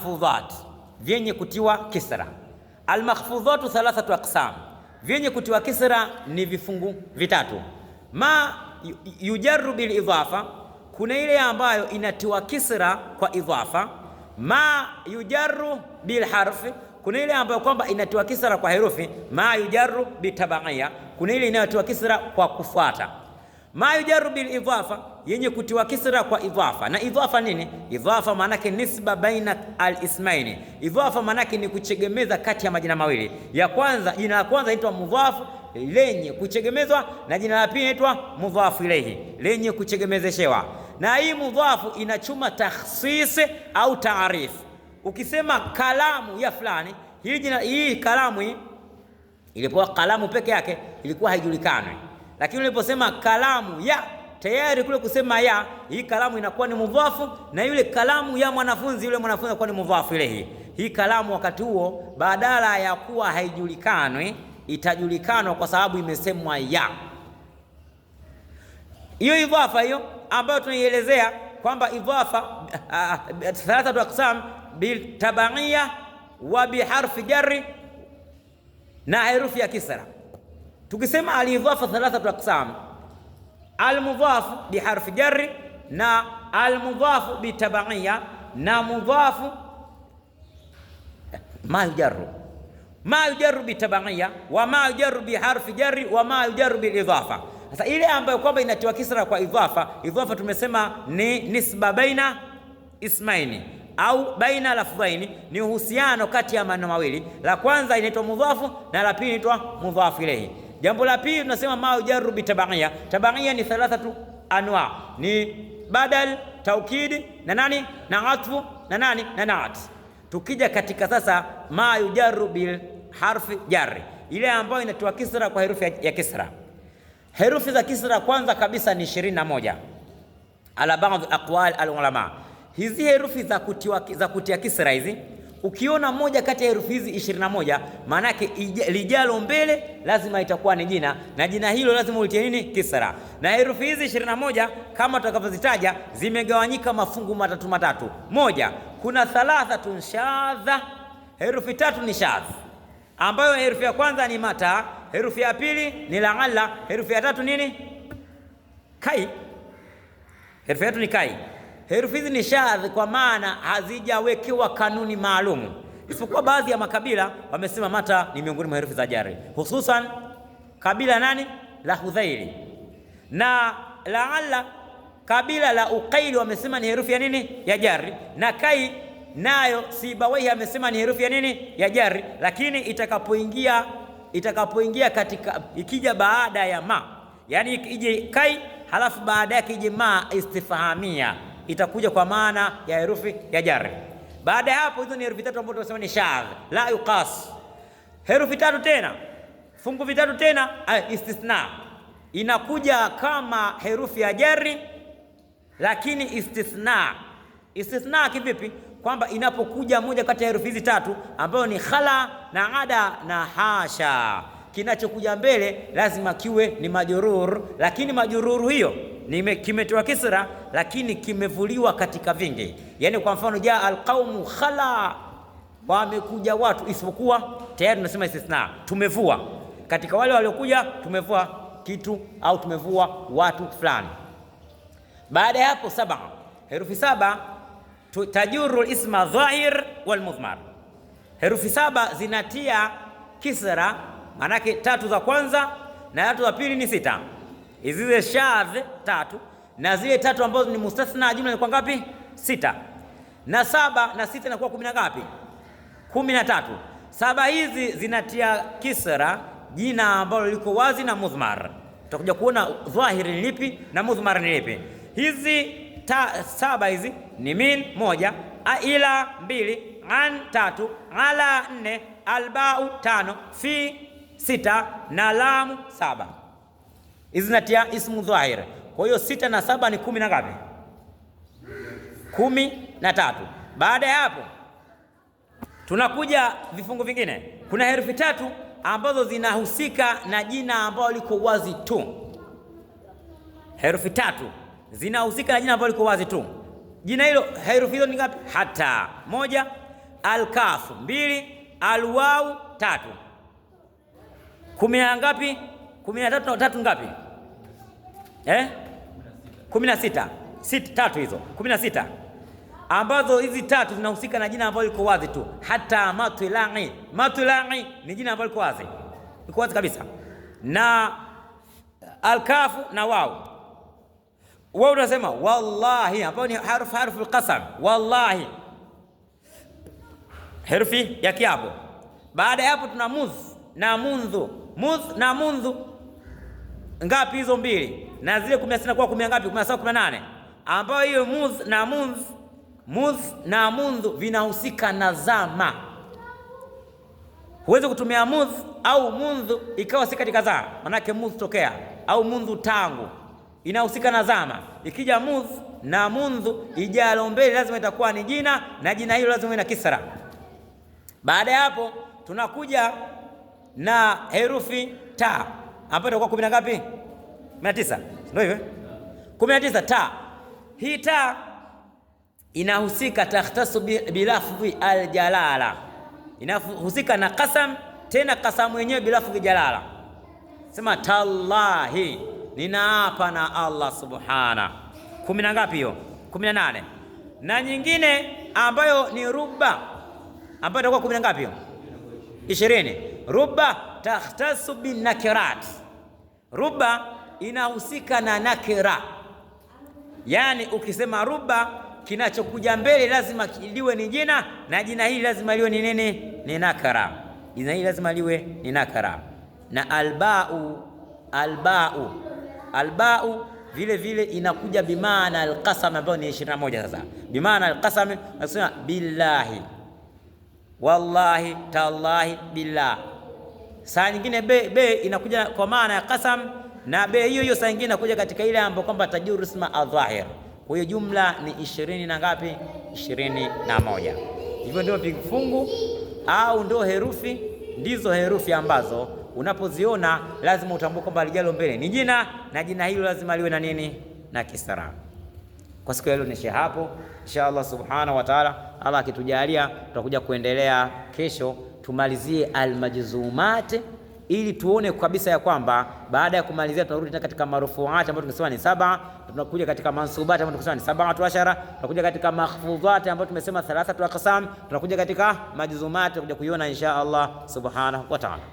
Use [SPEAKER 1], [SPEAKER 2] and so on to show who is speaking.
[SPEAKER 1] Makhfudhat, vyenye kutiwa kisra. Almakhfudhatu thalathatu aqsam, vyenye kutiwa kisra ni vifungu vitatu. Ma yujarru bil idhafa, kuna ile ambayo inatiwa kisra kwa idhafa. Ma yujarru bil harfi, kuna ile ambayo kwamba inatiwa kisra kwa herufi. Ma yujarru bitabaiya, kuna ile inayotiwa kisra kwa kufuata. Ma yujarru bil idhafa, yenye kutiwa kisra kwa idhafa. Na idhafa nini? Idhafa maanake nisba baina al ismaini. Idhafa maanake ni kuchegemeza kati ya majina mawili. Ya kwanza, jina la kwanza inaitwa mudhafu lenye kuchegemezwa, na jina la pili inaitwa mudhafu ilayhi lenye kuchegemezeshewa. Na hii mudhafu inachuma takhsis au taarif. Ukisema kalamu ya fulani, hii jina, hii kalamu hii ilipokuwa kalamu peke yake ilikuwa haijulikani, lakini uliposema kalamu ya, tayari kule kusema ya, hii kalamu inakuwa ni mudhafu, na yule kalamu ya mwanafunzi, yule mwanafunzi anakuwa ni mudhafu ilayhi. Hii kalamu wakati huo badala ya kuwa haijulikanwi itajulikanwa kwa sababu imesemwa ya. Hiyo idhafa hiyo ambayo tunaielezea kwamba idhafa thalathatu aqsam bitabaiya wa biharfi jarri na herufi ya kisra. Tukisema alidhafa thalathatu aqsam, almudhafu biharfi jarri na almudhafu bitabaiya na mudhafu ma yujarru, ma yujarru bitabaiya wa ma yujarru biharfi jarri wa ma yujarru bilidhafa. Sasa ile ambayo kwamba inatiwa kisra kwa idhafa, idhafa tumesema ni nisba baina ismaini au baina lafdhaini, ni uhusiano kati ya maneno mawili. La kwanza inaitwa mudhafu na la pili inaitwa mudhafu ilayhi. Jambo la pili tunasema ma yujarru bitabaiya. Tabaiya ni thalathatu anwa, ni badal, taukidi na nani na atfu na nani na naat. Tukija katika sasa ma yujarru bil harfi jarri, ile ambayo inatoa kisra kwa herufi ya kisra. Herufi za kisra kwanza kabisa ni 21 ala baadhi aqwal al ulama. Hizi herufi za kutia kisra hizi, ukiona moja kati ya herufi hizi 21, maana yake lijalo mbele lazima itakuwa ni jina, na jina hilo lazima ulitie nini? Kisra. Na herufi hizi 21 kama tutakavyozitaja zimegawanyika mafungu matatu matatu. Moja, kuna thalathatun shadha, herufi tatu ni shadh, ambayo herufi ya kwanza ni mata, herufi ya pili ni laala, herufi ya tatu nini? Kai. Herufi ya tatu ni kai. Herufi hizi ni shadh kwa maana hazijawekewa kanuni maalumu, isipokuwa baadhi ya makabila wamesema mata ni miongoni mwa herufi za jari, hususan kabila nani la Hudhaili na laala kabila la Uqaili wamesema ni herufi ya nini ya jari, na kai nayo Sibawaihi amesema ni herufi ya nini ya jari, lakini itakapoingia katika ikija baada ya ma, yani ije kai halafu baada yake ije ma istifhamia, itakuja kwa maana ya herufi ya jari. Baada ya hapo, hizo ni herufi tatu ambazo tunasema ni shadh la yuqas. Herufi tatu tena, fungu vitatu tena, istithna inakuja kama herufi ya jari, lakini istithna. Istithna kivipi? Kwamba inapokuja moja kati ya herufi hizi tatu ambayo ni khala na ada na hasha, kinachokuja mbele lazima kiwe ni majurur, lakini majururu hiyo kimetoa kisra, lakini kimevuliwa katika vingi. Yani kwa mfano jaa alqaumu khala, wamekuja watu, isipokuwa tayari tunasema istithna, tumevua katika wale waliokuja, tumevua kitu au tumevua watu fulani. Baada ya hapo saba, herufi saba tajuru isma dhahir wal mudhmar. Herufi saba zinatia kisra, manake tatu za kwanza na tatu za pili ni sita. Hizi zile shadh tatu na zile tatu ambazo ni mustathna, jumla ni kwa ngapi? Sita. Na saba na sita inakuwa kumi na ngapi? 13. Saba hizi zinatia kisra jina ambalo liko wazi na mudhmar. Tutakuja kuona dhahiri ni lipi na mudhmar ni lipi. Hizi saba hizi ni min moja, ila mbili, an tatu, ala nne, albau tano, fi sita na lamu saba. Hizi zinatia ismu dhahir. Kwa hiyo sita na saba ni kumi na ngapi? 13. Baada ya hapo tunakuja vifungu vingine. Kuna herufi tatu ambazo zinahusika na jina ambalo liko wazi tu. Herufi tatu zinahusika na jina ambalo liko wazi tu. Jina hilo, herufi hizo ni ngapi? Hata moja, Alkafu 2, alwau 3. 10 na ngapi? 13 na 3 ngapi? 16. 6 3 hizo 16, ambazo hizi 3 zinahusika na jina ambalo liko wazi tu. Hata matlai, matlai ni jina ambalo liko wazi, liko wazi kabisa. Na alkafu na wau, wao unasema wallahi, ambayo ni harfu alqasam, wallahi herufi ya kiapo. Baada ya hapo tuna mudh na mundhu. Mudh na mundhu ngapi hizo? 2. Na zile 16 kwa 10 ngapi? 17, 18. Ambayo hiyo mudh na mundh, mudh na mundhu vinahusika na zama. Huwezi kutumia mudh au mundhu ikawa si katika zama, manake mudh tokea au mundhu tangu, inahusika na zama. Ikija mudh na mundhu ijalo mbele lazima itakuwa ni jina, na jina hilo lazima ina kisra. Baada ya hapo tunakuja na herufi ta ambayo itakuwa 10 na ngapi? 19. Ndio hivyo? 19 ta. Hii ta inahusika takhtasu bilafdhi aljalala, inahusika na qasam, tena qasamu yenyewe bilafdhi jalala. Sema tallahi, ninaapa na Allah subhana. 10 na ngapi hiyo? 18. Na nyingine ambayo ni ruba ambayo itakuwa 10 na ngapi hiyo? 20. Ruba takhtasu bin nakirat. Ruba inahusika na nakira. Yani ukisema ruba, kinachokuja mbele lazima liwe ni jina, na jina hili lazima liwe ni nini? Ni nakara. Jina hili lazima liwe ni nakara. Na albau, albau, albau vile vile inakuja bimaana alqasam ambayo ni 21 sasa. Bimaana alqasam nasema billahi, wallahi, tallahi, billah. Saa nyingine be inakuja kwa maana ya qasam, na be hiyo hiyo saa nyingine inakuja katika ile ambayo kwamba tajuru isma adhahir. Kwa hiyo jumla ni 20 na ngapi? 21. Hivyo ndio vifungu au ndio herufi, ndizo herufi ambazo unapoziona lazima utambue kwamba lijalo mbele ni jina, na jina hilo lazima liwe na nini? Na kisra. Kwa siku ya leo niishie hapo. Inshallah subhanahu wa ta'ala, Allah akitujalia tutakuja kuendelea kesho, tumalizie almajzumat ili tuone kabisa ya kwamba baada ya kumalizia tunarudi tena katika marufuat ambayo tumesema ni 7, tunakuja katika mansubat ambayo tumesema ni 17, tunakuja katika makhfudhat ambayo tumesema 3 aqsam, tunakuja katika majzumat, tutakuja kuiona insha Allah subhanahu wa ta'ala.